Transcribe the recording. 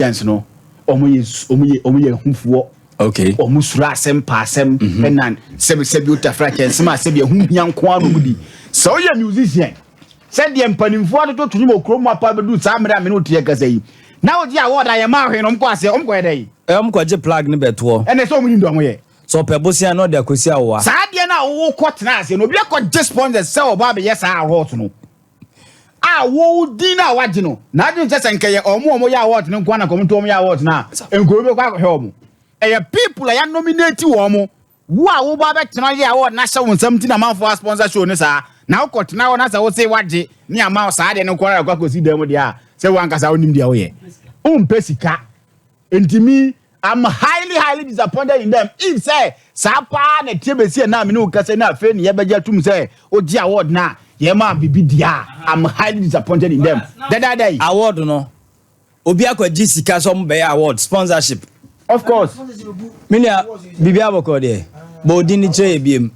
Musicians no, ɔmo yɛ hufoɔ. Ɔmo suro asɛm pa asɛm, ɛna sɛbi sɛbi otafra kyɛnsɛm a sɛbi ɛho hia nko ara na ɔmo di. Sɛ ɔyɛ musician, sɛdeɛ mpanimfoɔ atoto to nnwom wɔ kurom apa bɛdu saa mmerɛ a me ne woteɛ kasa yi na wogye award a yɛma ahwɛ no, ɔmo kɔ aseɛ, ɔmo kɔyɛ dɛ yi? Ɔmo kɔgye plug ne bɛtoɔ. Ɛnɛ sɛ ɔmo nim deɛ ɔmo yɛ. Sɛ ɔpɛ bosia na ɔde akɔsi awowa. Saa adeɛ no a wowokɔ tena ase no, obi akɔgye sponsors sɛ ɔba abɛyɛ saa award no a, wo din no a wagye no na adwene kyɛ sɛ nkɛyɛ ɔmo a ɔmo yɛ award no nko ana kɔmo nto ɔmo yɛ award no a, nkuro bi bɛkɔ akɔhwɛ ɔmo. Ɛyɛ people a yɛ nominate wɔn mo. Wo a woba abɛtena yɛ award na ahyɛ wo nsɛm ti na amanfoɔ a sponsor show no saa na wokɔ tena hɔ na sɛ wo se wagye ne ama wo saa deɛ no nko ara akɔ akɔsi dan mu deɛ a, sɛ wankasa wonim deɛ woyɛ, wompɛ sika. Ntumi, I'm highly, highly disappointed in them. If sɛ saa paa na tie bɛsi ɛna mi ne wo kasa na afei ne yɛbɛgye atum sɛ wogye award na yɛma bibi di a, I'm highly disappointed in them dɛdɛdɛ yi. Award no, obi akɔgye sika sɛ ɔmo bɛyɛ award sponsorship. Of course. Menua, biribi abɔkɔ deɛ, bɔ odin ne kyerɛ yɛ biem.